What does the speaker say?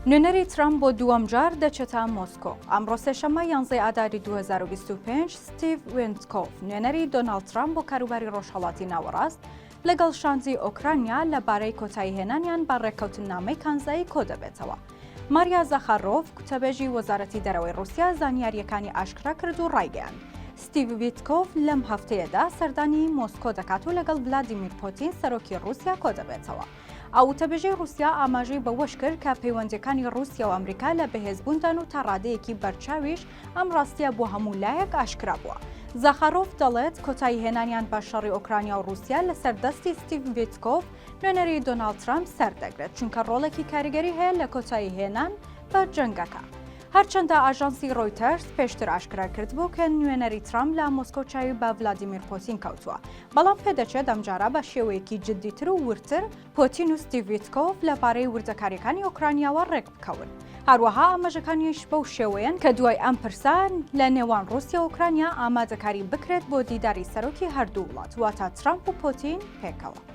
نوێنەری ترەمپ بۆ دووەم جار دەچێتە مۆسکۆ. ئەمڕۆ سێشەممە یانزەی ئاداری 2025 ستیڤ وێنتکۆف، نوێنەری دۆناڵد ترەمپ بۆ کاروباری ڕۆژهەڵاتی ناوەڕاست، لەگەڵ شاندی ئۆکرانیا لەبارەی کۆتاییهێنانیان بە ڕێککەوتننامەی کانزایی کۆدەبێتەوە. ماریا زاخارۆڤ، گوتەبێژی وەزارەتی دەرەوەی ڕووسیا زانیارییەکانی ئاشکرا کرد و ڕایگەیاند، ستیڤ ویتکۆف لەم هەفتەیەدا سەردانی مۆسکۆ دەکات و لەگەڵ ڤلادیمیر پۆتین سەرۆکی ڕووسیا کۆدەبێتەوە. ئەو وتەبێژەی ڕووسیا ئاماژەی بەوەش کرد کە پەیوەندییەکانی ڕووسیا و ئەمریکا لە بەهێزبووندان و تا ڕادەیەکی بەرچاویش ئەم ڕاستییە بۆ هەموو لایەک ئاشکرا بووە. زاخارۆڤ دەڵێت، کۆتاییهێنانیان بە شەڕی ئۆکرانیا و ڕووسیا لەسەر دەستی ستیڤ ویتکۆف، نوێنەری دۆناڵد ترەمپ سەردەگرێت، چونکە ڕۆڵێکی کاریگەری هەیە لە کۆتاییهێنان بە جەنگەکە. هەرچەندە ئاژانسی ڕۆیتەرز پێشتر ئاشکرای کردبوو کە نوێنەری ترەمپ لە مۆسکۆ چاوی بە ڤلادیمیر پۆتین کەوتووە، بەڵام پێدەچێت ئەمجارە بە شێوەیەکی جددیتر و وردتر پۆتین و ستیڤ ویتکۆف لەبارەی وردەکارییەکانی ئۆکرانیاوە ڕێکبکەون. هەروەها ئاماژەکانیش بەو شێوەیەن کە دوای ئەم پرسە لە نێوان ڕووسیا و ئۆکرانیا ئامادەکاری بکرێت بۆ دیداری سەرۆکی هەردوو وڵات، واتە ترەمپ و پۆتین پێکەوە.